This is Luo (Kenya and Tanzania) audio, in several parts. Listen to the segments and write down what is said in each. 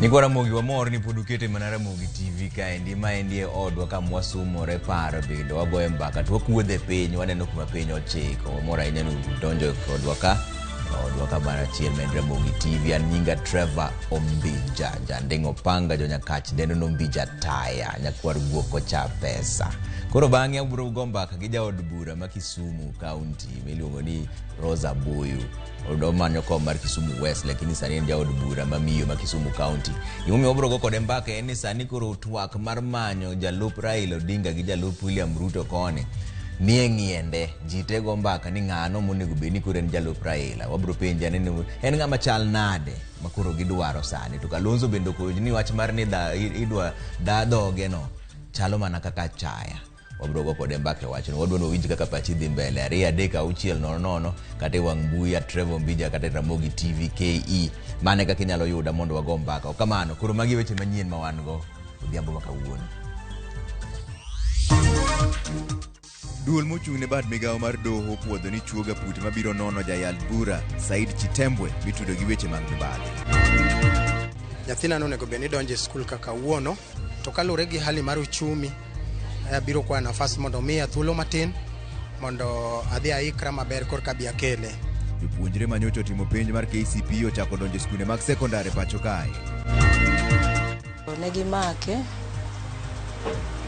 Nyikwa Ramogi wamor ni pod ukete mana Ramogi TV kaendi maendi e odwa kama wasumore paro bende wagoye mbaka to wakuodhe piny waneno kuma piny ochiko. Wamor ahinya ni udonjo kodwa ka e odwa ka mar achiel ma en Ramogi TV. An nyinga Trevor Ombija, janding' opanga jonyakach dendo nombija taya nyakwar guok ocha pesa. Koro bang'e abiro go mbaka gi jaod bura ma Kisumu County miluongo ni Rosa Buyu. Omanyo kom mar Kisumu West lakini sani en jaod bura ma miyo ma Kisumu County. Gimomiyo wabiro go kode mbaka en ni sani koro twak mar manyo jalup Raila Odinga gi jalup William Ruto koni nie ng'iende. Ji te go mbaka ni ng'ano monego bed ni koro en jalup Raila. Wabiro penje ane ni en ng'ama chal nade ma koro gidwaro sani. To Kalonzo bende okoyo ni wach mar ni idwa da dhoge no chalo mana kaka achaya. Wabiro go kode mbaka e wachno. Wadwa ni wawinj kaka pachi dhi mbele. 2 3 6 0 0 kata e wang' mbui at Trevor Ombija kata e Ramogi TV KE. Mano e kaka inyalo yuda mondo wago mbaka. Ok kamano, koro magi e weche manyien ma wan go odhiambo ma kawuono. Duol mochung' ne bad migawo mar doho opuodho ni chuoga put mabiro nono jayal bura Said Chitembwe mitudo gi weche mag mibadhi. Nyathina nonego bed ni donjo e skul kaka kawuono, to kaluwore gi hali mar uchumi, abiro kwayo nafas mondo omiya thuolo matin mondo adhi aikra maber korka abi akele. Jopuonjre ma nyocha otimo penj mar KCPE ochako donjo e skunde mag sekondar e pacho kae. Ne gimake,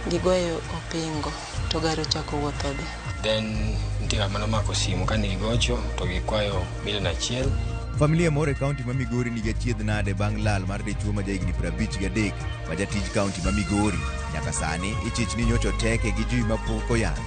gigoye opingo to gari ochako wuotho dhi. Then nitie ng'at mane omako simu kane gigocho to gikwayo milion achiel. Familia moro e kaunti ma Migori nigi achiedh nade bang' lal mar dichuo ma jahigni 53 ma jatij kaunti ma Migori. Nyaka sani ichich ni nyocha oteke gi ji ma pok oyangi.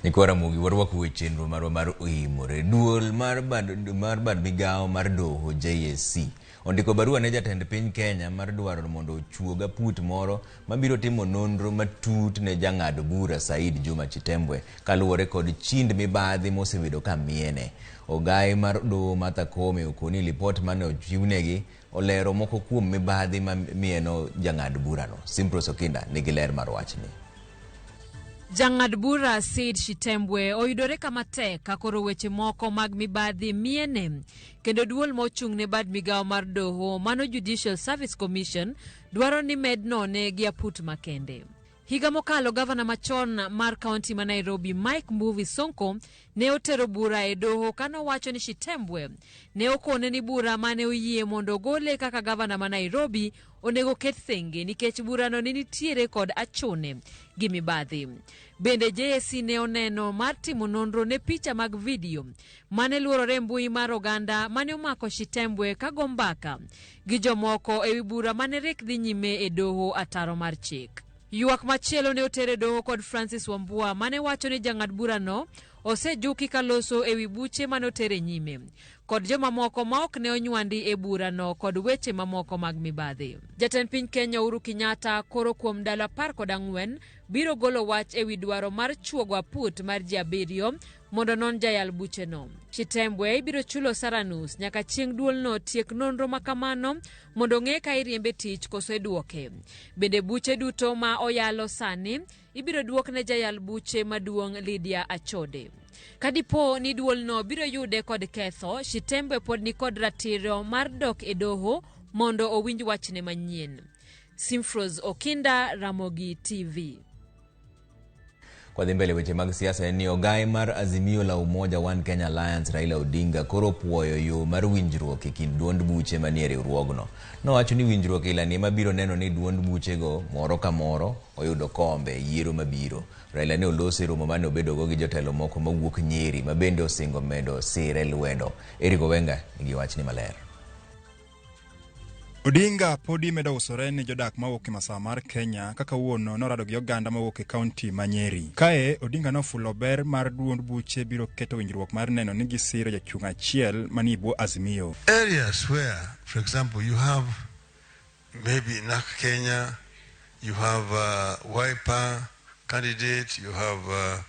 Nyikwa Ramogi warwakou e chenro marwa mar oimore. Duol mar bad migawo mar doho JSC ondiko barua ne jatend piny Kenya mar dwaro mondo ochuog aput moro mabiro timo nonro matut ne jang'ad bura Said Juma Chitembwe kaluwore kod chind mibadhi mosebedo ka miene. Ogaye mar doho Martha Koome okoni lipot mane ochiwnegi olero moko kuom mibadhi ma mieno jang'ad burano. Simprose Okinda nigi ler mar wachni. Jang'ad bura Said Chitembwe oyudore kama tek ka koro weche moko mag mibadhi miene kendo duol mochung' ne bad migawo mar doho mano Judicial Service Commission dwaro ni med none gi aput makende. Higa mokalo gavana machon mar kaunti ma Nairobi Mike Mbuvi Sonko ne otero bura e doho kanowacho ni Chitembwe ne okone ni bura mane oyie mondo ogole kaka gavana ma Nairobi onego ket thenge nikech burano ne nitiere kod achune gi mibadhi. Bende JSC ne oneno mar timo nonro ne picha mag vidio mane luorore e mbui mar oganda mane omako Chitembwe ka go mbaka gi jomoko ewi bura mane rek dhi nyime e doho ataro mar chik. Ywak machielo ne oter e doho kod Francis Wambua mane wacho ni jang'ad burano osejuki kaloso ewi buche mane oter e nyime kod jomamoko ma ok ne onywandi e burano kod weche mamoko mag mibadhi. Jatend piny Kenya Uhuru Kenyatta koro kuom ndalo 14 biro golo wach ewi dwaro mar chuogo aput mar ji 7 mondo non jayal bucheno. Chitembwe ibiro chulo sara nus nyaka chieng' duolno tiek nonro makamano mondo ong'e ka iriembe tich koso iduoke. Bende buche duto ma oyalo sani ibiro duok ne jayal buche maduong' Lydia Achode. Kadipo ni duolno biro yude kod ketho, Chitembwe pod nikod ratiro mar dok e doho mondo owinj wachne manyien. Simfrose Okinda, Ramogi TV. Kwa dhi mbele weche mag siasa en ni ogaye mar Azimio la Umoja One Kenya Alliance Raila Odinga koro puoyo yo mar winjruok e kind duond buche manie riwruogno. Nowacho ni winjruok ilani ema biro neno ni duond buchego moro ka moro oyudo kombe e yiero mabiro. Raila ne oloso e romo mane obedogo gi jotelo moko mawuok Nyeri ma bende osingo medo sire lwedo. Eric Owenga nigi wachni maler. Odinga podi medo usore ni jodak mawuok e masawa mar Kenya kaka wuono norado gi oganda mawuok e kaunti ma Nyeri. Kae Odinga nofulo ber mar duond buche biro keto winjruok mar neno ni gisiro jachung' achiel manie bwo Azimio. Areas where, for example, you have maybe NAC Kenya, you have Wiper candidate, you have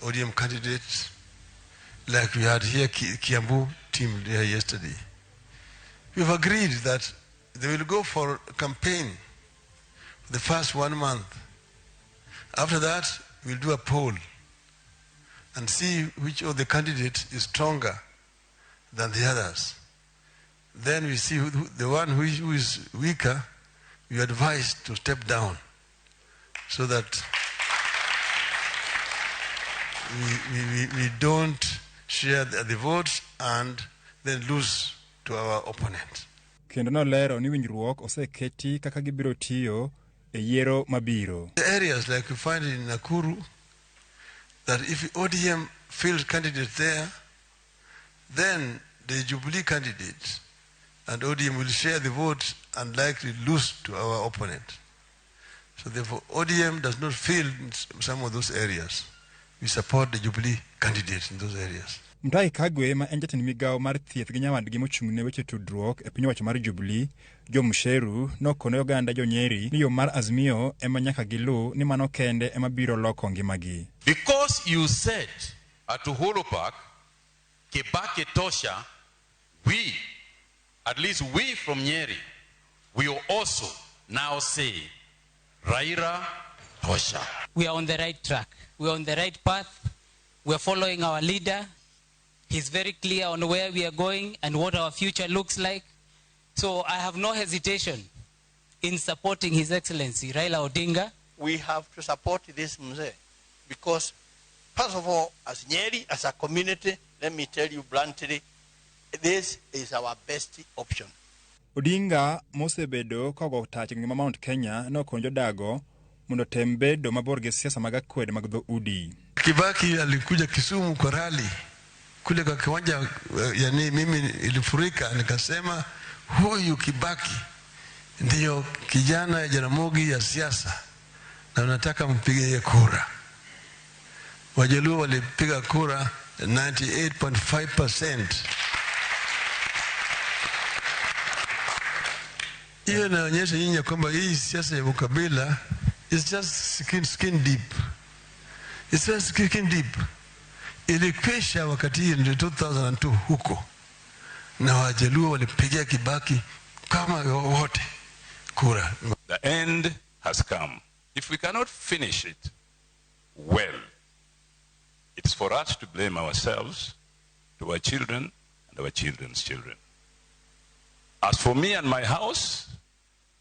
ODM candidates, like we had here Kiambu team there yesterday. We've agreed that they will go for campaign for the first 1 month. After that, we'll do a poll. and see which of the candidates is stronger than the others. Then we see the one who is weaker, we advise to step down so that we don't share the votes and then lose to our opponent. Kendo nolero ni winjruok oseketi kaka gibiro tiyo e yiero mabiro. The areas like you find in Nakuru, that if ODM field candidate there, then the Jubilee candidate and ODM will share the vote and likely lose to our opponent. So therefore, ODM does not fill in some of those areas. We support the Jubilee candidate in those areas. Mutahi Kagwe ma en jatend migawo mar thieth gi nyawadgi mochung' ne weche tudruok e piny owacho mar Jubilee, Joe Mucheru, nokone oganda jo Nyeri ni yo mar Azimio ema nyaka giluw ni mano kende ema biro loko ngimagi. Because you said at Uhuru Park, Kibaki tosha, we, at least we from Nyeri, we will also now say Raila tosha. We are on the right track. We are on the right path. We are following our leader. He's very clear on where we are going and what our future looks like. So I have no hesitation in supporting His Excellency Raila Odinga. We have to support this mzee because, first of all, as Nyeri, as a community, let me tell you bluntly, this is our best option. Odinga mosebedo kogo tach ngima Mount Kenya nokonyo jodago mondo otem bedo mabor gi siasa mag akwede mag dhoudi. Kibaki alikuja Kisumu kwa rally kule kwa kiwanja, yani mimi ilifurika, nikasema huyu Kibaki ndiyo kijana ya Jaramogi ya siasa na nataka mpige kura. Wajaluo walipiga kura 98.5%. Hiyo inaonyesha nyinyi kwamba hii siasa ya ukabila is just skin deep. It's just skin deep. Ilikwisha wakati hii ndio 2002 huko. Na Wajaluo walipigia Kibaki kama wote kura. The end has come. If we cannot finish it well, it's for us to blame ourselves, to our children, and our children's children. As for me and my house,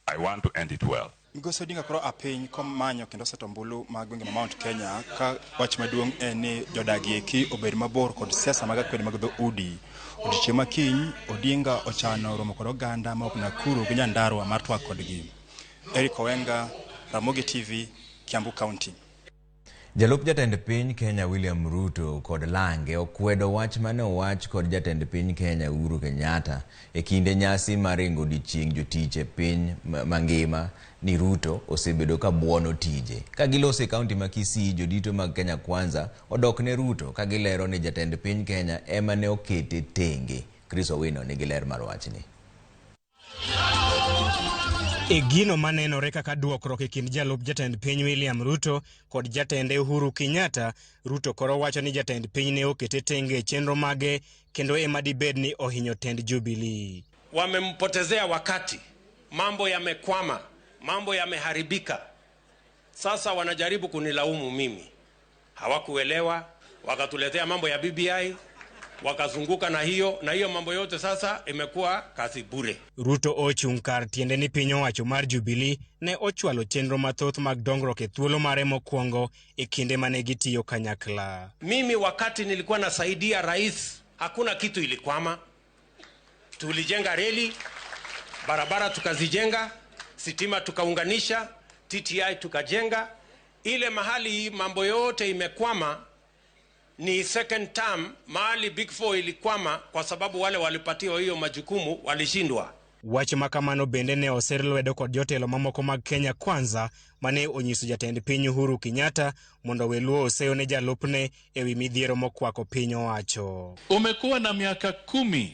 I want to end it well. Migosi Odinga koro a piny komanyo kendo oseto ombulu mag gwenge ma Mount Kenya ka wach maduong' en ni jodagi eki obed mabor kod siasa mag akwede mag dhoudi. Odiechieng' ma kiny, Odinga ochano romo kod oganda mawuok Nakuru gi Nyandarua mar twak kodgi. Eric Owenga, Ramogi TV, Kiambu County. Jalup jatend piny Kenya William Ruto kod lange okwedo wach mane owach kod jatend piny Kenya Uhuru Kenyatta e kinde nyasi mar ringo odiechieng' jotich e piny mangima ni Ruto osebedo ka buono tije. Ka giloso e kaunti ma Kisii, jodito mag Kenya Kwanza odok ne Ruto ka gilero ni jatend piny Kenya ema ne okete tenge. Chris Owino nigi ler mar wachni. E gino manenore kaka duokruok e kind jalup jatend piny William Ruto kod jatende Uhuru Kenyatta, Ruto koro wacho ni jatend piny ne okete tenge e chenro mage kendo ema dibed ni ohinyo tend Jubilee. Wamempotezea wakati, mambo yamekwama, mambo yameharibika. Sasa wanajaribu kunilaumu mimi. Hawakuelewa, wakatuletea mambo ya BBI, wakazunguka na hiyo mambo yote sasa imekuwa kazi bure. Ruto ochung' kar tiende ni piny owacho mar Jubilee ne ochwalo chenro mathoth mag dongruok e thuolo mare mokwongo e kinde mane gitiyo kanyakla. Mimi wakati nilikuwa nasaidia rais, hakuna kitu ilikwama. Tulijenga reli, barabara tukazijenga, sitima tukaunganisha, TTI tukajenga. Ile mahali mambo yote imekwama ni second term, mahali Big Four ilikwama kwa sababu wale walipatiwa hiyo majukumu walishindwa. Wach ma kamano bende ne oser lwedo kod jotelo mamoko mag Kenya Kwanza mane onyiso jatend piny Uhuru Kenyatta mondo we luwo oseyo ne jalupne ewi midhiero mokwako piny owacho. Umekuwa na miaka 10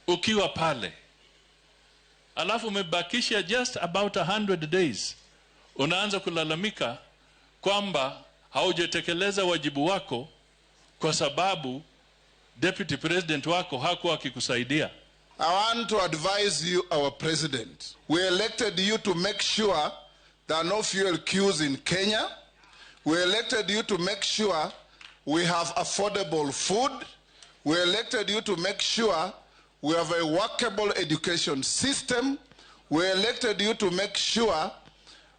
ukiwa pale, alafu umebakisha just about 100 days, unaanza kulalamika kwamba haujatekeleza wajibu wako kwa sababu deputy president wako hakuwa akikusaidia. I want to advise you, our president. We elected you to make sure there are no fuel queues in Kenya. We elected you to make sure we have affordable food. We elected you to make sure we have a workable education system. We elected you to make sure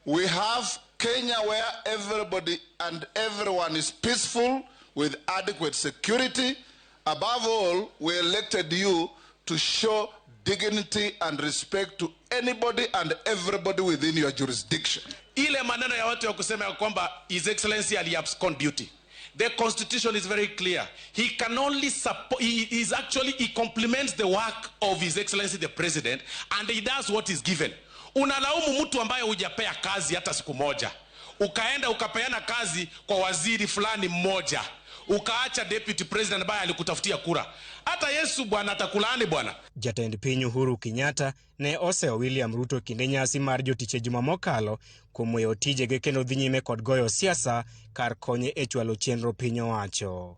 we have Kenya where everybody and everyone is peaceful with adequate security. Above all, we elected you to show dignity and respect to anybody and everybody within your jurisdiction. Ile maneno ya watu ya kusema ya kwamba His Excellency ali abscond duty. The constitution is very clear. He can only support, he is actually, he complements the work of His Excellency the President, and he does what is given. Unalaumu mtu ambaye hujapea kazi hata siku moja. Ukaenda ukapeana kazi kwa waziri fulani mmoja. Ukaacha deputy president ambaye alikutafutia kura. Hata Yesu bwana atakulaani bwana. Jatend piny Uhuru Kenyatta ne oseyo William Ruto kinde nyasi mar jotich e juma mokalo kuom weyo tijege kendo dhi nyime kod goyo siasa kar konye e chwalo chenro piny owacho.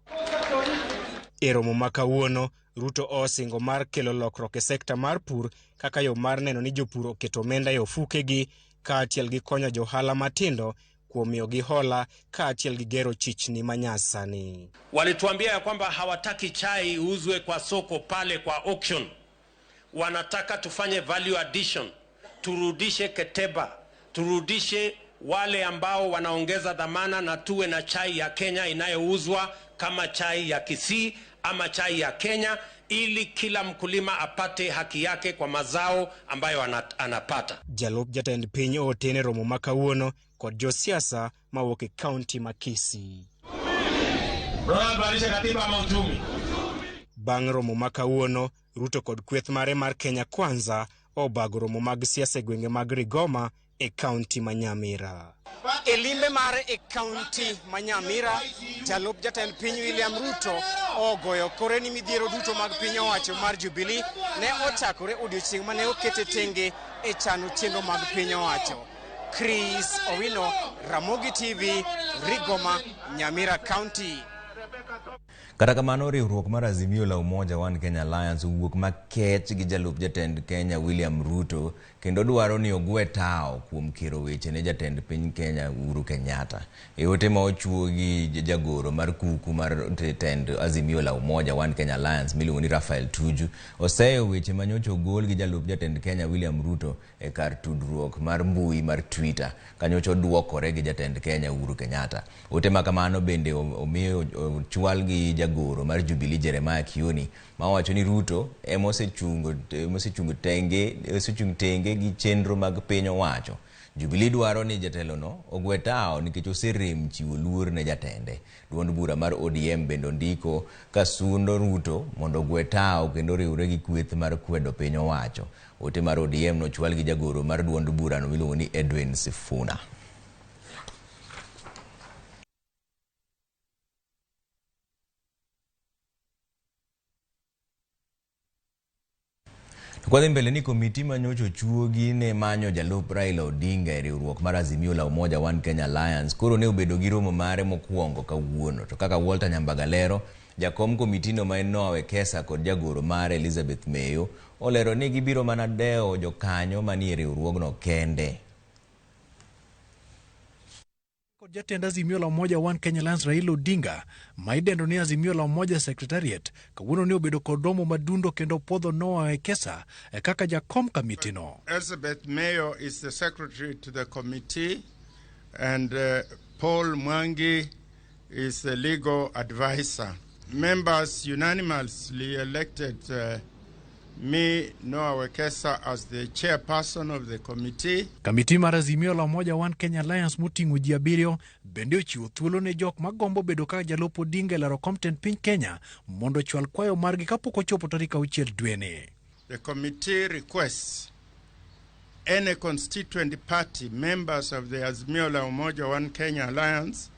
E romo ma kawuono, Ruto osingo mar kelo lokruok e sekta mar pur kaka yo mar neno ni jopur oketo omenda e ofukegi kaachiel gi konyo johala matindo kuom miyogi hola kaachiel gi gero chichni manyasani. Walituambia ya kwamba hawataki chai iuzwe kwa soko pale kwa auction. Wanataka tufanye value addition, turudishe Keteba, turudishe wale ambao wanaongeza dhamana na tuwe na chai ya Kenya inayouzwa kama chai ya Kisii ama chai ya Kenya, ili kila mkulima apate haki yake kwa mazao ambayo anapata. Jalup jatend piny oten e romo ma kawuono kod josiasa mawuok e kaunti ma Kisii. Bang' romo ma kawuono, Ruto kod kweth mare mar Kenya Kwanza obago romo mag siasa e gwenge mag Rigoma e kaunti ma Nyamira. E limbe mare e kaunti ma Nyamira, jalup jatend piny William Ruto ogoyo kore ni midhiero duto mag piny owacho mar Jubilee ne ochakore odiochieng' mane okete tenge e chano chenro mag piny owacho. Chris Owino, Ramogi TV, Rigoma, Nyamira County. Kata kamano, riwruok mar Azimio la Umoja One Kenya Alliance owuok makech gi jalup jatend Kenya William Ruto kendo dwaro ni ogwe tao kuom kero weche ne jatend piny Kenya Uhuru Kenyatta. E ote ma ochuo gi jagoro mar kuku mar tend Azimio la Umoja One Kenya Alliance miluongo ni Raphael Tuju oseyo weche manyocha ogol gi jalup jatend Kenya William Ruto e kar tudruok mar mbui mar Twitter kanyocha oduokore gi jatend Kenya Uhuru Kenyatta. Ote ma kamano bende omiyo ochwal gi jagoro mar Jubilee Jeremiah Kioni ma owacho ni Ruto ema osechungo tenge gi chenro mag piny owacho. Jubilee dwaro ni jatelono ogwe tao nikech oserem chiwo luor ne jatende. Duond bura mar ODM bende ondiko ka sundo Ruto mondo ogwe tao kendo riwre gi kweth mar kwedo piny owacho. Ote mar ODM nochwal gi jagoro mar duond burano miluongo ni Edwin Sifuna. Kwadhi mbele ni komiti manyocha ochuogi ne manyo jalup Raila Odinga e riwruok mar Azimio la Umoja One Kenya Alliance koro ne obedo gi romo mare mokwongo kawuono. To kaka Walter Nyambaga lero, jakom komitino ma en Noah Wekesa kod jagoro mare Elizabeth Mayo olero ni gibiro mana dewo jokanyo manie riwruogno kende. Kod jatend Azimio la Umoja One Kenya Alliance Raila Odinga ma idendo ni Azimio la Umoja Secretariat kawuono ne obedo kod romo madundo kendo puodho Noah Wekesa kaka jakom kamitino. Elizabeth Mayo is the secretary to the committee and Paul Mwangi is the legal advisor. Members unanimously elected me, Noah Wekesa, as the chairperson of the committee. Kamiti mar Azimio la Umoja One Kenya Alliance moting'o ji 7 bende ochiwo thuolo ne jok magombo bedo kaka jalup Odinga e laro kom tend piny Kenya mondo ochwal kwayo margi kapok ochopo tarik 6 dweni. The committee requests any constituent party members of the Azimio la Umoja One Kenya Alliance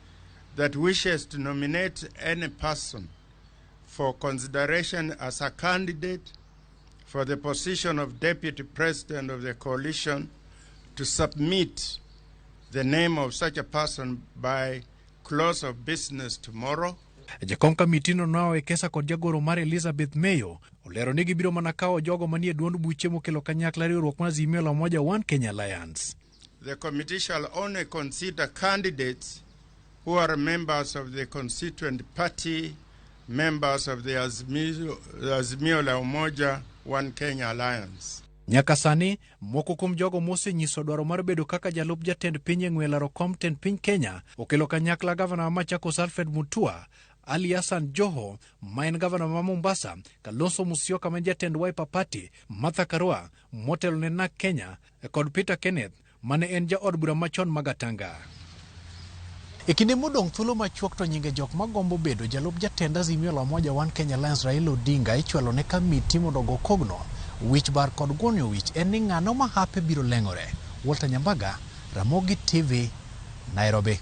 that wishes to nominate any person for consideration as a candidate for the position of Deputy President of the coalition to submit the name of such a person by close of business tomorrow. Jakom kamitino Noah Wekesa kod jagoro mar Elizabeth Mayo olero ni gibiro mana kawo jogo manie duond buche mokelo kanyakla riwruok mar Azimio la Umoja One Kenya Alliance. The committee shall only consider candidates who are members of the constituent party, members of the Azimio la Umoja One Kenya Alliance. Nyaka sani, moko kuom jogo mosenyiso dwaro mar bedo kaka jalup jatend piny e ng'we laro kom tend piny Kenya okelo kanyakla gavana ma Machakos Alfred Mutua, Ali Hassan Joho ma en gavana ma Mombasa, Kalonzo Musyoka ma en jatend Wiper Party, Martha Karua motelo ne NARC Kenya kod Peter Kenneth mane en jaod bura machon ma Gatanga. E kinde modong' thuolo machuok to nyinge jok magombo bedo jalup jatend Azimio la Umoja One Kenya Alliance Raila Odinga ichwalo ne kamiti mondo ogo kogno. Wich bar kod guonyo wich en ni ng'ano ma hape biro leng'ore. Walter Nyambaga, Ramogi TV, Nairobi.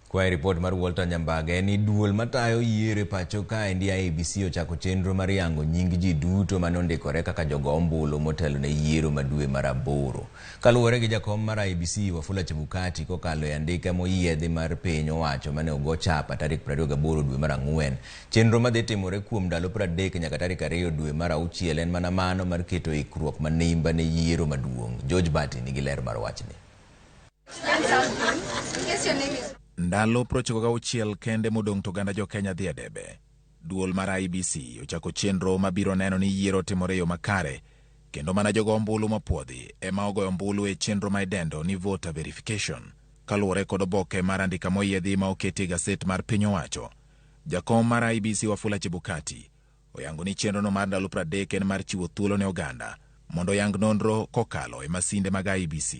Kwa ripot mar Walter Nyambaga en ni duol matayo yiero e pacho kaendi IEBC ochako chenro mar yango nying ji duto mane ondikore kaka jogo ombulu motelo ne yiero ma dwe mar 8. Kaluwore gi jakom mar IEBC Wafula Chebukati kokalo e andika moyiedhi mar piny owacho mane ogo chapa tarik 28 dwe mar 4. Chenro madhi timore kuom ndalo 30 nyaka tarik 2 dwe mar 6 en mana mano mar keto ikruok manimba ne yiero maduong'. George Bati nigi ler mar wachni. Ndalo 96 kende modong' to oganda jo Kenya dhi e debe. Duol mar IEBC ochako chenro mabiro neno ni yiero timore e yo makare kendo mana jogo ombulu mapuodhi ema ogoyo ombulu e chenro ma idendo ni voter verification. Kaluwore kod oboke mar andika moyiedhi ma oketi e gaset mar piny owacho, jakom mar IEBC Wafula Chebukati oyango ni chenrono mar ndalo 30 en mar chiwo thuolo ne oganda mondo oyang nonro kokalo e masinde mag IEBC.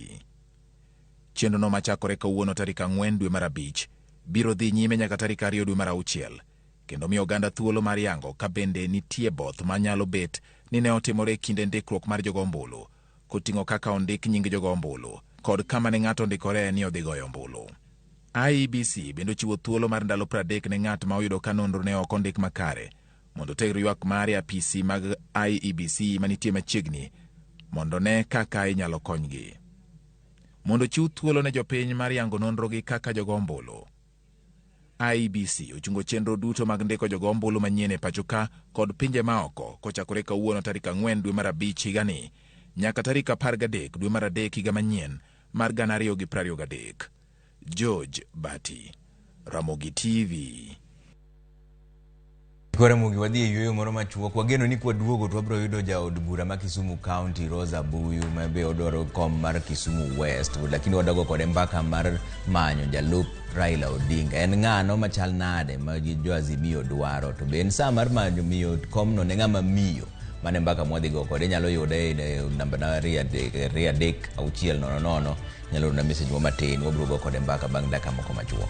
Chenrono machakore kawuono tarik 4 dwe mar 5 biro dhi nyime nyaka tarik 2 dwe mar 6 kendo miyo oganda thuolo mar yango ka bende nitie both manyalo bet ni ne otimore e kinde ndikruok mar jogo ombulu, koting'o kaka ondik nying jogo ombulu kod kama ne ng'ato ondikore ni odhi goyo ombulu. IEBC bende ochiwo thuolo mar ndalo 30 ne ng'at ma oyudo ka nonro ne ok ondik makare mondo oter ywak mare e apisi mag IEBC manitie machiegni mondo ne kaka inyalo konygi. Mondo chiw thuolo ne jopiny mar yango nonrogi kaka jogo ombulu. IEBC ochungo chenro duto mag ndiko jogo ombulu manyien e pacho ka kod pinje maoko kochakore kawuono tarik 4 dwe mar 5 higani nyaka tarik 13 dwe mar 3 higa manyien mar 2023. George Bati, Ramogi TV. Kore Ramogi wadhi e yueyo moro machuok. Wageno ni kwaduogo to wabiro yudo jaod bura ma Kisumu County Rosa Buyu ma be odwaro kom mar Kisumu West, lakini wadogo kode mbaka mar manyo jalup Raila Odinga. En ng'ano machal nade ma jo Azimio dwaro, to be en saa mar manyo miyo komno ne ng'ama miyo? Mane mbaka mwadhi go kode. Inyalo yude e namba na 2 3 6 0 0. Nyalo orona message mo matin, wabiro go kode mbaka bang' dakika moko machuok.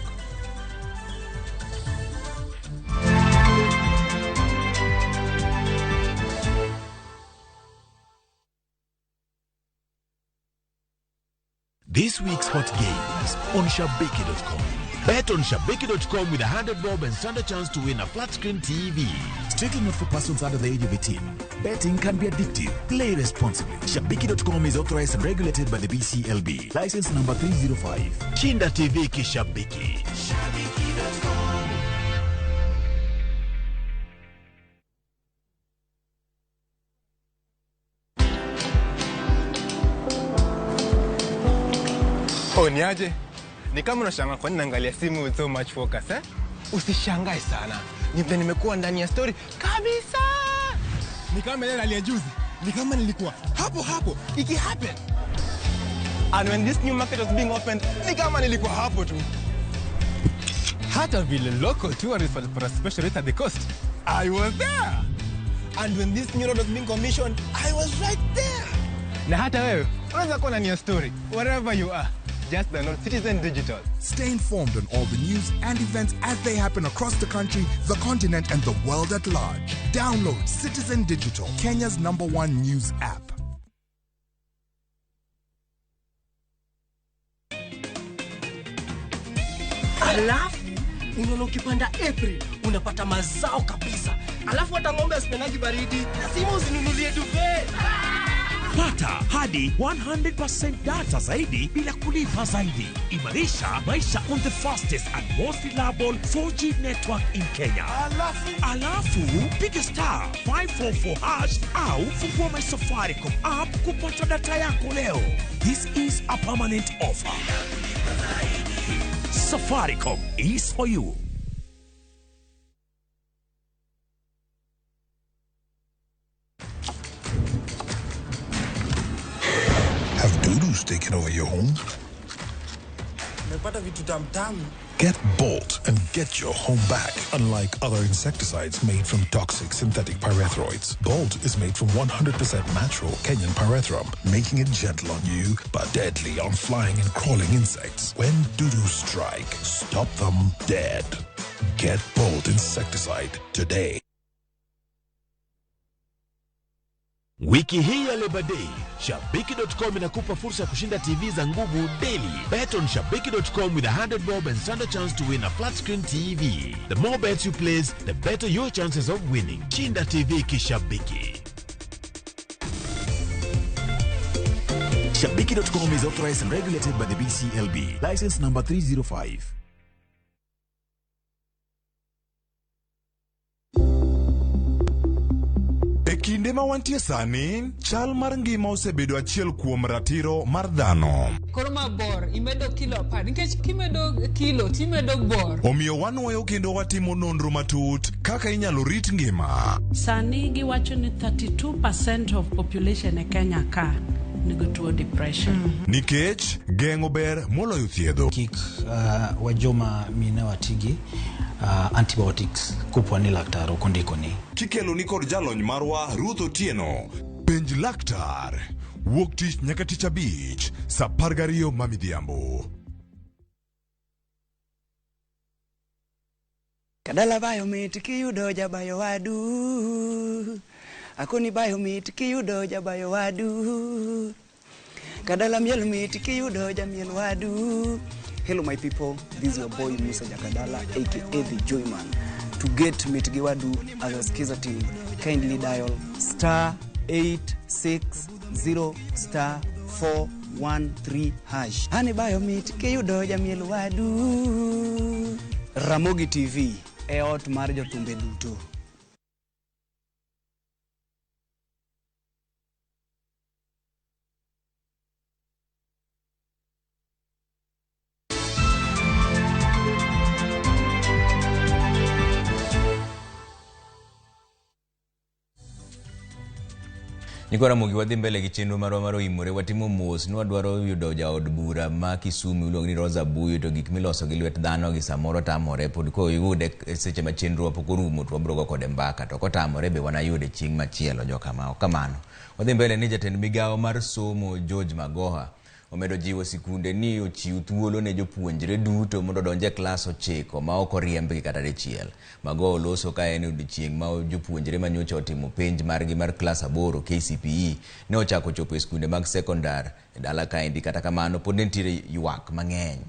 This week's hot games on Shabiki.com. Bet on Shabiki.com with 100 bob and stand a chance to win a flat screen TV. Strictly not for persons under the age of 18. Betting can be addictive. Play responsibly. Shabiki.com is authorized and regulated by the BCLB. License number 305. Shinda TV Kishabiki. Shabiki.com. Oh, niaje? Ni kama unashangaa kwa nini naangalia simu with so much focus, eh? Usishangae sana. Ni vile nimekuwa ndani ya story kabisa. Ni kama ile hali ya juzi. Ni kama nilikuwa hapo hapo iki happen. And when this new market was being opened, ni kama nilikuwa hapo tu. Hata vile local tourists walipata special rate at the coast, I was there. And when this new road was being commissioned, I was right there. Na hata wewe unaweza kuwa ndani ya story wherever you are. Just download Citizen Digital. Stay informed on all the news and events as they happen across the country, the continent, and the world at large. Download Citizen Digital, Kenya's #1 news app. Alafu unaona ukipanda April unapata mazao kabisa. Alafu hata ng'ombe asipendagi baridi, lazima usinunulie duvet. Pata hadi 100% data zaidi bila kulipa zaidi. Imarisha maisha on the fastest and most reliable 4G network in Kenya. Alafu piga star 544 hash au fungua my Safaricom app kupata data yako leo. This is a permanent offer. Safaricom is for you. Have dudus taken over your home? Nimepata vitu tamtamu. Get Bolt and get your home back. Unlike other insecticides made from toxic synthetic pyrethroids, Bolt is made from 100% natural Kenyan pyrethrum, making it gentle on you but deadly on flying and crawling insects. When dudus strike, stop them dead. Get Bolt insecticide today. Wiki hii ya Labor Day, Shabiki.com inakupa fursa ya kushinda TV za nguvu daily. Bet on Shabiki.com with 100 bob and stand a chance to win a flat screen TV. The more bets you place, the better your chances of winning. Shinda TV kishabiki. Shabiki.com is authorized and regulated by the BCLB. License number 305. E kinde ma wantie sani, chal mar ngima osebedo achiel kuom ratiro mar dhano. Koro ma bor imedo kilo 10 nikech kimedo kilo timedo bor. Omiyo wanwoyo kendo watimo nonro matut kaka inyalo rit ngima. Sani giwacho ni 32% of population e Kenya ka nigi tuo depression. Nikech geng'o ber moloyo thiedho. Kik wajoma mine watigi antibiotics kopo ni laktar ok ondikoni. Kikeloni kod jalony marwa Ruth Otieno. Penj laktar. Wuok tich nyaka tich abich, sa 12 ma midhiambo. Kadala bayo mit kiyudo jabayo wadu. Akoni bayo mit kiyudo jabayo wadu. Kadala miel mit kiyudo jamiel wadu. Hello my people, this is your boy Musa Jakadala aka The Joyman. To get mit gi wadu as a Skiza team, kindly dial star 860 star 413 hash. Hani bayo mit kiyudo jamiel wadu. Ramogi TV e ot mar jothumbe duto. Nyikwa Ramogi wadhi mbele gi chenro marwa mar oimore watimo mos ni wadwaro yudo jaod bura ma Kisumu iluongo ni Rosa Buyu to gik miloso gi lwet dhano gi samoro tamore pod koyude seche ma chenro pok orumo to wabiro go kode mbaka to kotamore be wanayude chieng' machielo jokama ok kamano. Wadhi mbele ni jatend migawo mar somo George Magoha omedo jiwo sikunde ni ochiw thuolo ne jopuonjre duto mondo odonj e klas 9 ma ok oriembgi kata dichiel. Magoha oloso ka en e odiechieng' ma jopuonjre manyocha otimo penj margi mar klas 8 KCPE ne ochako chopo e skunde mag sekondar e dala kaendi. Kata kamano pod ne nitiere ywak mang'eny.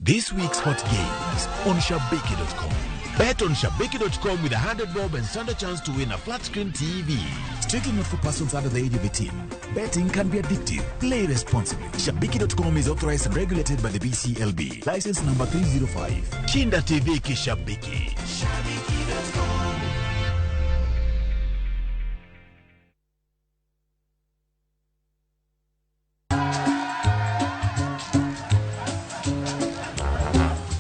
This week's hot games on Shabiki.com. Bet on Shabiki.com with 100 bob and stand a chance to win a flat screen TV. Strictly not for persons under the age of 18. Betting can be addictive. Play responsibly. Shabiki.com is authorized and regulated by the BCLB. License number 305. Shinda TV Kishabiki.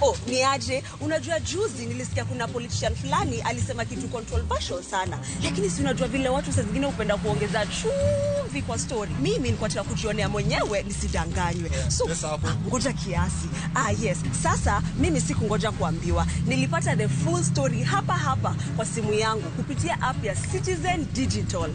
Oh, ni aje? Unajua juzi nilisikia kuna politician fulani alisema kitu controversial sana. Lakini si unajua vile watu saa zingine hupenda kuongeza chumvi kwa story. Mimi nilikuwa nataka kujionea mwenyewe nisidanganywe. So, ngoja kiasi. Ah, yes. Sasa mimi sikungoja kuambiwa. Nilipata the full story hapa hapa kwa simu yangu kupitia app ya Citizen Digital.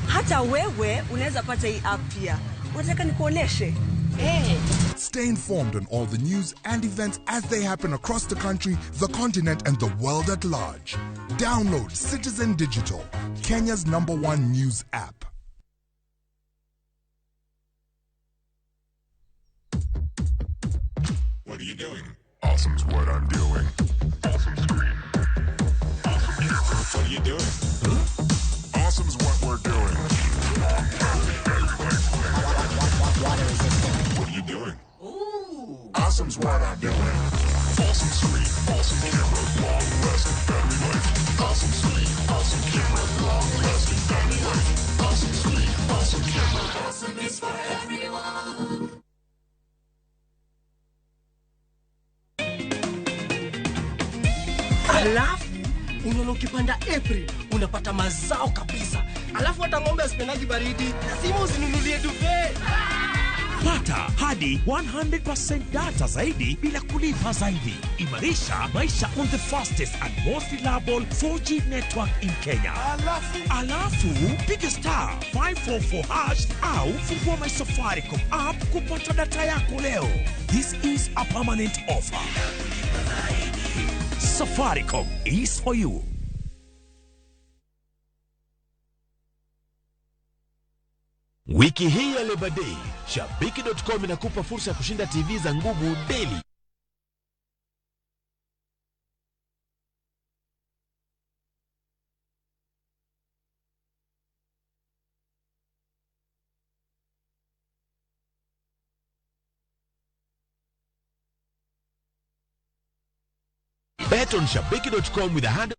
Hata wewe unaweza pata hii app pia. Unataka nikuoneshe? Hey. Stay informed on all the news and events as they happen across the country, the continent, and the world at large. Download Citizen Digital, Kenya's number one news app. What are you doing? Awesome's what I'm doing. Awesome screen. Awesome camera. What are you doing? Huh? Awesome's what we're doing. Water resistant. What are you doing? Ooh. Awesome's what I'm doing. Awesome screen, awesome camera, long lasting battery life. Awesome screen, awesome camera, long lasting battery life. Awesome screen, awesome camera. Awesome is for everyone. Alafu unaona ukipanda April unapata mazao kabisa. Alafu hata ng'ombe asipendagi baridi, lazima usinunulie duvet. Pata hadi 100% data zaidi bila kulipa zaidi. Imarisha maisha on the fastest and most reliable 4G network in Kenya. Alafu piga star 544 hash au fungua my Safaricom app kupata data yako leo. This is a permanent offer. Safaricom is for you. Wiki hii ya Labor Day, Shabiki.com inakupa fursa ya kushinda TV za nguvu daily. Bet on Shabiki.com with 100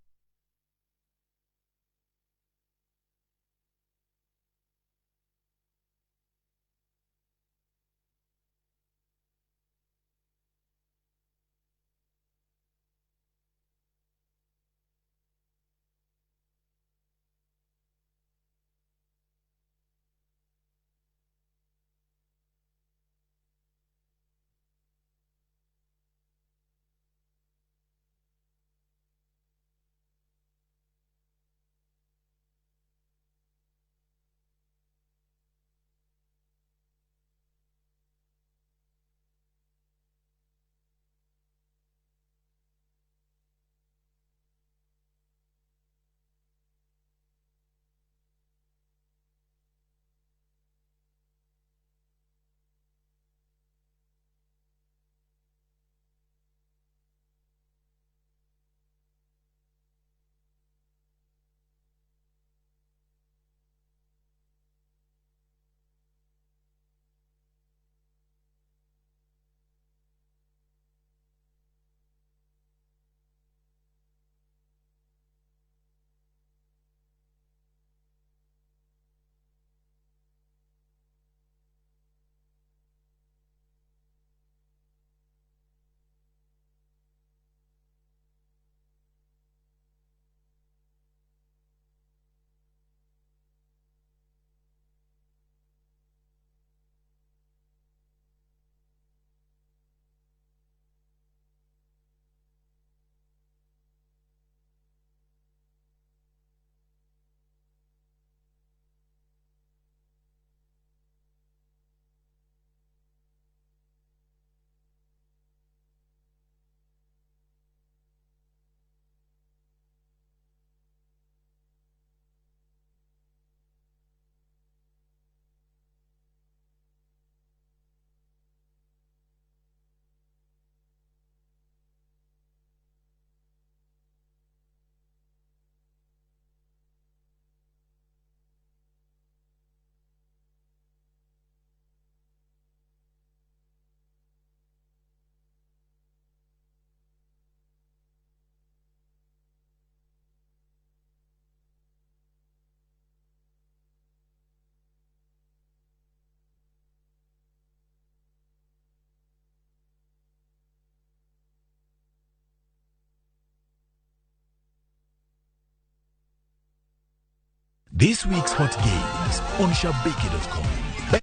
This week's hot games on Shabiki.com. Bet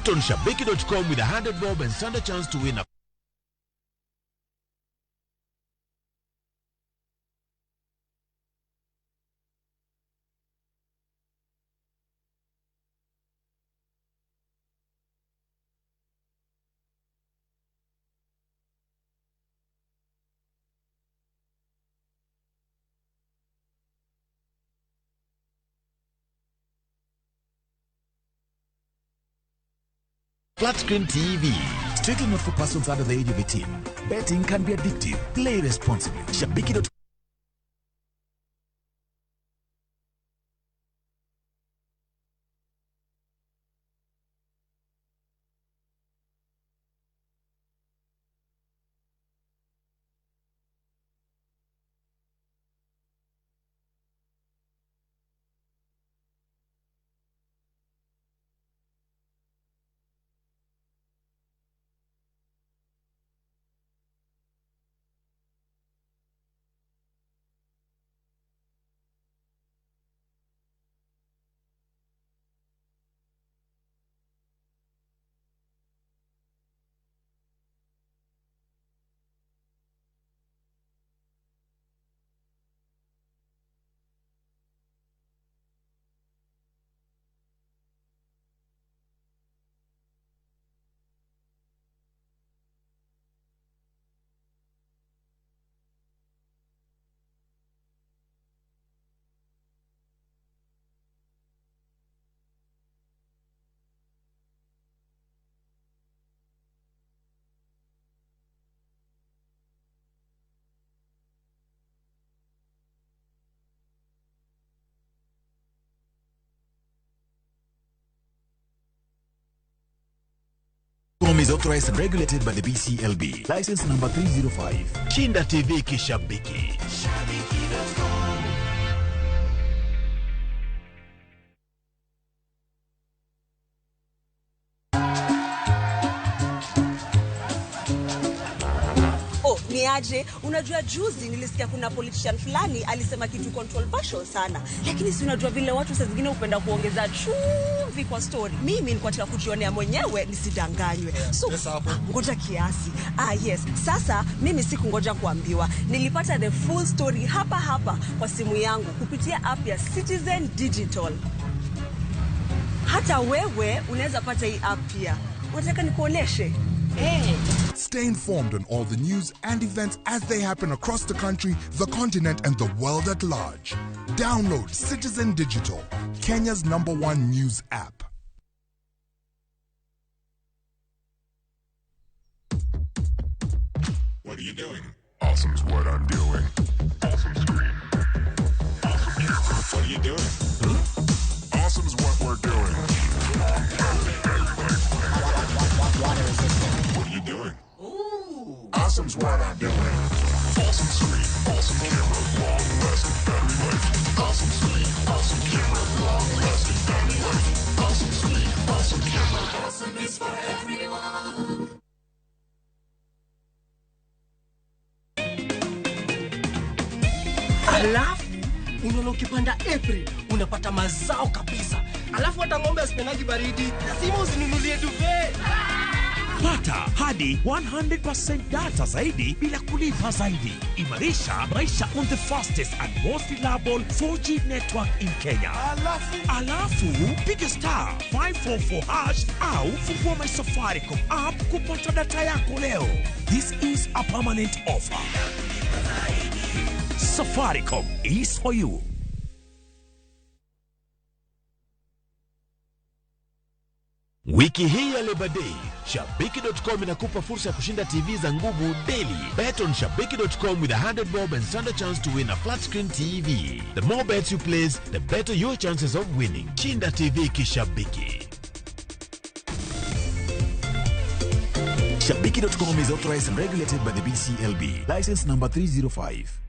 on Shabiki.com with 100 bob and stand a chance to win a flat screen TV. Strictly not for persons under the age of 18. Betting can be addictive. Play responsibly. Shabiki.com is authorized and regulated by the BCLB. License number 305. Shinda TV Kishabiki. Oh, ni aje? Unajua juzi nilisikia kuna politician fulani alisema kitu controversial sana. Lakini si unajua vile watu saa zingine hupenda kuongeza chumvi kwa story. Mimi nilikuwa nataka kujionea mwenyewe nisidanganywe. So ngoja kiasi. Yes. Sasa mimi sikungoja kuambiwa. Nilipata the full story hapa hapa kwa simu yangu kupitia app ya Citizen Digital. Hata wewe unaweza pata hii app pia. Unataka nikuoneshe? Hey. Stay informed on all the news and events as they happen across the country, the continent, and the world at large. Download Citizen Digital, Kenya's #1 news app. What are you doing? Awesome's what I'm doing. Awesome screen. Awesome camera. What are you doing? Huh? Awesome's what we're doing. Water resistant. What are you doing? Ooh. Awesome's what I'm doing. Awesome screen, awesome camera, long lasting battery life. Awesome screen, awesome camera, long lasting battery life. Awesome screen, awesome camera. Awesome is for everyone. Alafu unaona ukipanda April unapata mazao kabisa. Alafu hata ng'ombe asipendagi baridi. Lazima usinunulie duvet. Pata hadi 100% data zaidi bila kulipa zaidi. Imarisha maisha on the fastest and most reliable 4G network in Kenya. Alafu piga star 544 hash au fungua my Safaricom app kupata data yako leo. This is a permanent offer. Safaricom is for you. Wiki hii ya Labor Day, Shabiki.com inakupa fursa ya kushinda TV za nguvu daily. Bet on Shabiki.com with 100 bob and stand a chance to win a flat screen TV. The more bets you place, the better your chances of winning. Shinda TV kishabiki. Shabiki.com is authorized and regulated by the BCLB. License number 305.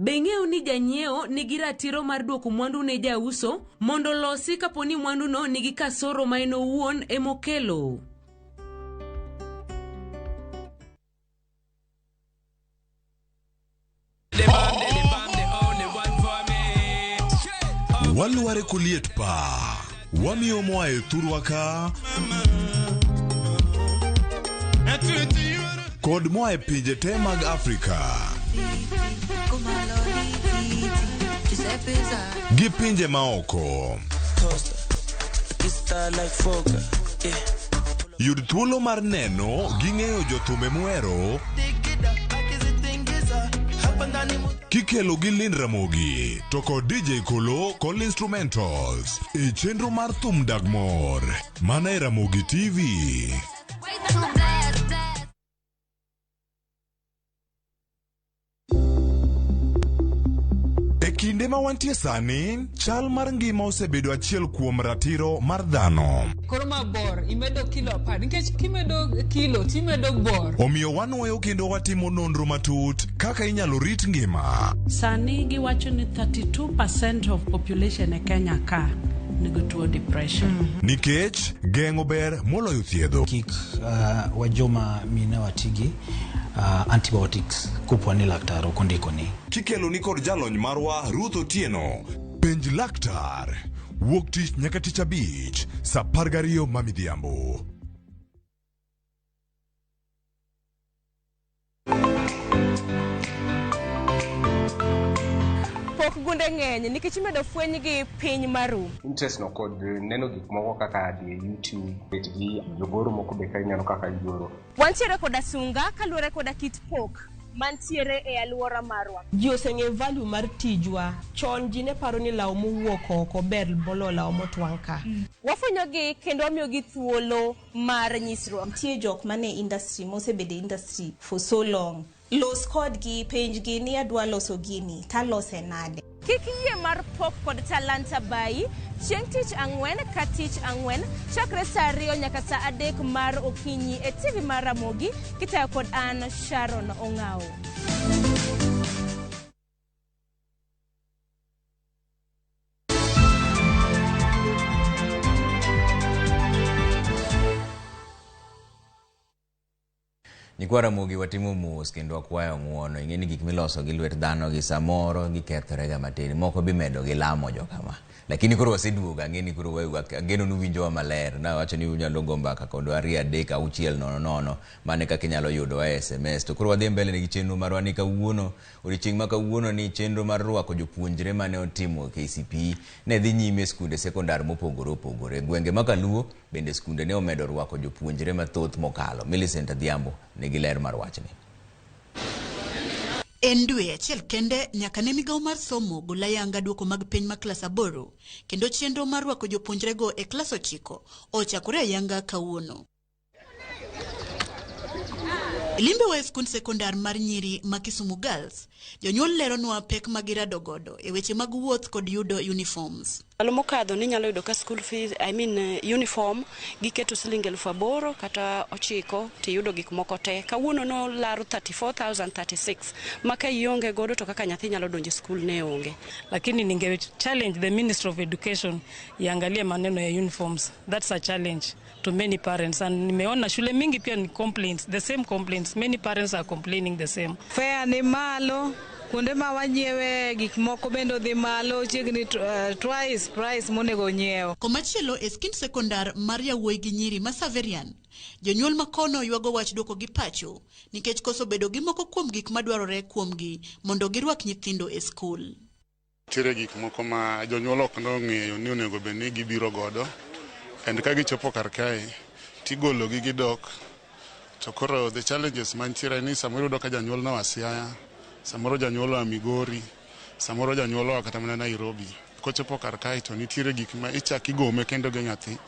Be ing'eyo ni janyiewo nigi ratiro mar duoko mwandu ne jauso mondo olosi kapo ni mwanduno nigi kasoro ma en owuon emokelo? Walware koliet pa. Wamiyo moa e thurwa ka kod moa e pinje te mag Afrika gi pinje maoko. Yud thuolo mar neno gi ng'eyo jothumbe muhero kikelo gi Lynn Ramogi to kod DJ Kolo kod Instrumentals e chenro mar Thum Dag Mor mana e Ramogi TV. E kinde ma wantie sani, chal mar ngima osebedo achiel kuom ratiro mar dhano. Koro ma bor imedo kilo 10 nikech kimedo kilo timedo bor. Omiyo wanwoyo kendo watimo nonro matut kaka inyalo rit ngima. Sani giwacho ni 32% of population e Kenya ka nigi tuo depression. Nikech geng'o ber moloyo thiedho. Kik wajoma mine watigi antibiotics kopo ni laktar ok ondikoni. Kikeloni kod jalony marwa Ruth Otieno. Penj laktar. Wuok tich nyaka tich abich, saa 12 ma midhiambo. Pok gunde ng'eny nikech imedo fwenygi piny maru. Interest no kod neno gik moko kaka dhi e YouTube, bet gi jogoro moko be ka ineno kaka gigoro. Wantiere koda sunga kaluwore koda kit pok mantiere e alwora marwa. Ji oseng'eyo value mar tijwa. Chon ji ne paro ni law mowuok oko ber moloyo law motwang' ka. Wafwenyogi kendo wamiyogi thuolo mar nyisruok. Nitie jok mane industry mosebedo e industry for so long. Los kodgi, penjgi ni adwa loso gini, talose nade? Kik yie mar pok kod talanta bayi chieng' tich ang'wen ka tich ang'wen chakre saa 2 nyaka saa 3 mar okinyi e TV mar Ramogi kitayo kod an Sharon Ong'awo. Nyikwa Ramogi watimo mos kendo wakwayo ng'uono. Ing'e ni gik miloso gi lwet dhano gi samoro gikethore ga matin. Moko bimedo gi lamo jokama. Lakini koro waseduogo, ang'e ni koro ageno ni uwinjowa maler. Nawacho ni unyalo go mbaka kodwa 2 3 6 0 0. Mano e kaka inyalo yudowa e SMS. To koro wadhi mbele gi chenro marwa ni kawuono, odiochieng' ma kawuono ni chenro mar rwako jopuonjre mane otimo KCPE ne dhi nyime e skunde sekondar mopogore opogore. Gwenge ma Kaluo bende skunde ne omedo rwako jopuonjre mathoth mokalo. Millicent Adhiambo nigi ler mar wachni. En dwe achiel kende nyaka ne migawo mar somo gol ayanga duoko mag penj ma klas 8 kendo chenro mar rwako jopuonjrego e klas 9 ochakore ayanga kawuono. Limbewa e skund sekondar mar nyiri ma Kisumu Girls, jonyuol leronwa pek ma girado godo e weche mag wuoth kod yudo uniforms. Ndalo mokadho ninyalo yudo ka school fees, I mean uniform giketo siling 8,000 kata 9 tiyudo gik moko te. Kawuono no laro 34,036 ma ka ionge godo to kaka nyathi nyalo donjo e school ne onge. Lakini ninge challenge the Ministry of Education iangalie maneno ya uniforms. That's a challenge to many parents, and nimeona shule mingi pia ni complaints, the same complaints. Many parents are complaining the same. Fare ni malo, kuonde ma wanyiewe gik moko bende odhi malo chiegni twice price monego nyiew. Komachielo e skind sekondar mar yawuoyi gi nyiri ma Saverian, jonyuol makono ywago wach duoko gi pacho nikech koso bedo gi moko kuom gik madwarore kuomgi mondo girwak nyithindo e skul. Nitiere gik moko ma jonyuol ok nong'eyo ni onego bed ni gibiro godo, and ka gichopo kar kae tigologi gidok. To koro the challenges mantiere ni samoro iyudo ka janyuol noa Siaya, samoro janyuol oa Migori, samoro janyuol oa kata mana Nairobi. Kochopo kar kae to nitiere gik ma ichak igome kendo gi nyathi,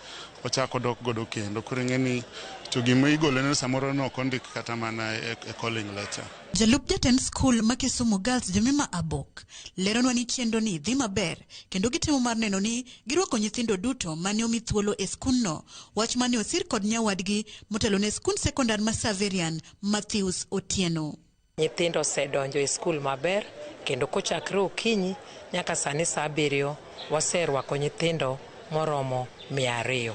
ochako dok godo kendo. Koro ing'e ni to gima igolene samoro ne ok ondik kata mana e calling letter. Jalup jatend skul ma Kisumu Girls Jemima Abok leronwa ni chenro ni dhi maber kendo gitemo mar neno ni girwako nyithindo duto mane omi thuolo e skundno, wach mane osir kod nyawadgi motelo ne skund sekondar ma Saverian Matthews Otieno. Nyithindo osedonjo e skul maber kendo kochakre okinyi nyaka sani saa 7 waserwako nyithindo moromo 200.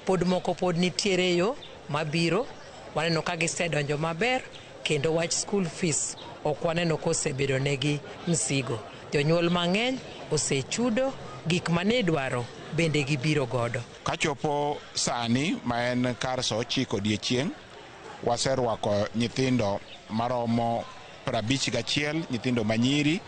Pod moko pod nitiere yo mabiro, waneno ka gisedonjo maber kendo wach school fees ok waneno kosebedo negi msigo. Jonyuol mang'eny osechudo gik mane idwaro bende gibiro godo. Kachopo sani ma en kar saa 9 odiechieng', waserwako nyithindo maromo 51 nyithindo manyiri,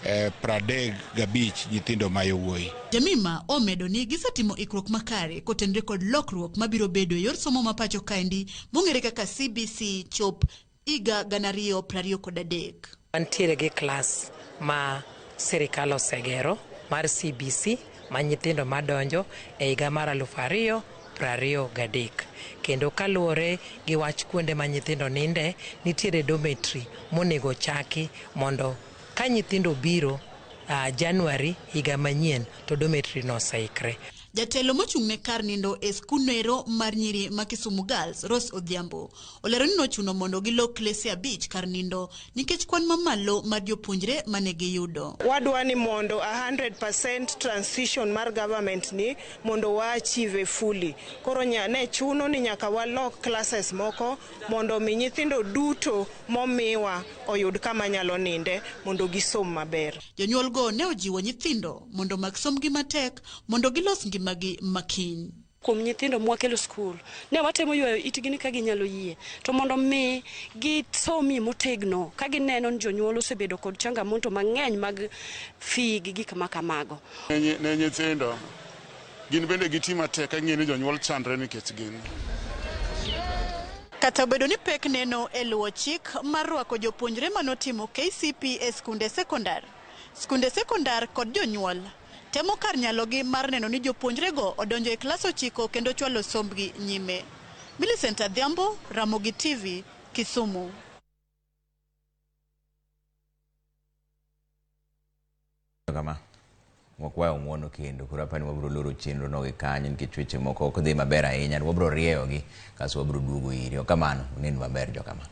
35 nyithindo ma yowuoyi. Jemima omedo ni gisetimo ikruok makare kotenore kod lokruok mabiro bedo e yor somo ma pacho kaendi mong'ere kaka CBC chop higa 2023. Wantiere gi klas ma sirikal osegero mar CBC ma nyithindo madonjo e higa mar 2023 kendo kaluwore gi wach kuonde ma nyithindo ninde, nitiere dormitory monego chaki mondo ka nyithindo biro January higa manyien to dormitory no oseikre. Jatelo mochung' ne kar nindo e skundno mar nyiri ma Kisumu Girls, Rose Odhiambo, olero ni nochuno mondo gilok klese 5 kar nindo nikech kwan mamalo mar jopuonjre mane giyudo. Wadwa ni mondo 100% transition mar government ni mondo wa achieve fully. Koro ne chuno ni nyaka walok classes moko mondo mi nyithindo duto momiwa oyud kama nyalo ninde mondo gisom maber. Jonyuol go ne ojiwo nyithindo mondo mak somgi matek mondo gilos ngimagi makiny. Kuom nyithindo mwakelo skul, ne watemo ywayo itgi ni ka ginyalo yie to mondo mi gisomi motegno ka gineno ni jonyuol osebedo kod changamoto mang'eny mag fee gi gik ma kamago. Ne nyithindo gin bende giti matek ka ging'eyo ni jonyuol chandre nikech gin. Kata obedo ni pek neno e luwo chik mar rwako jopuonjre manotimo KCPE e skunde sekondar, skunde sekondar kod jonyuol temo kar nyalogi mar neno ni jopuonjrego odonjo e klas 9 kendo chwalo sombgi nyime. Millicent Adhiambo, Ramogi TV, Kisumu. Kama wakwayo ng'uono kendo koro apani wabiro loro chenro no gi kanyo nikech weche moko ok dhi maber ahinya, wabiro rieyogi kasto wabiro duogo iri. Kamano, unen maber jokama.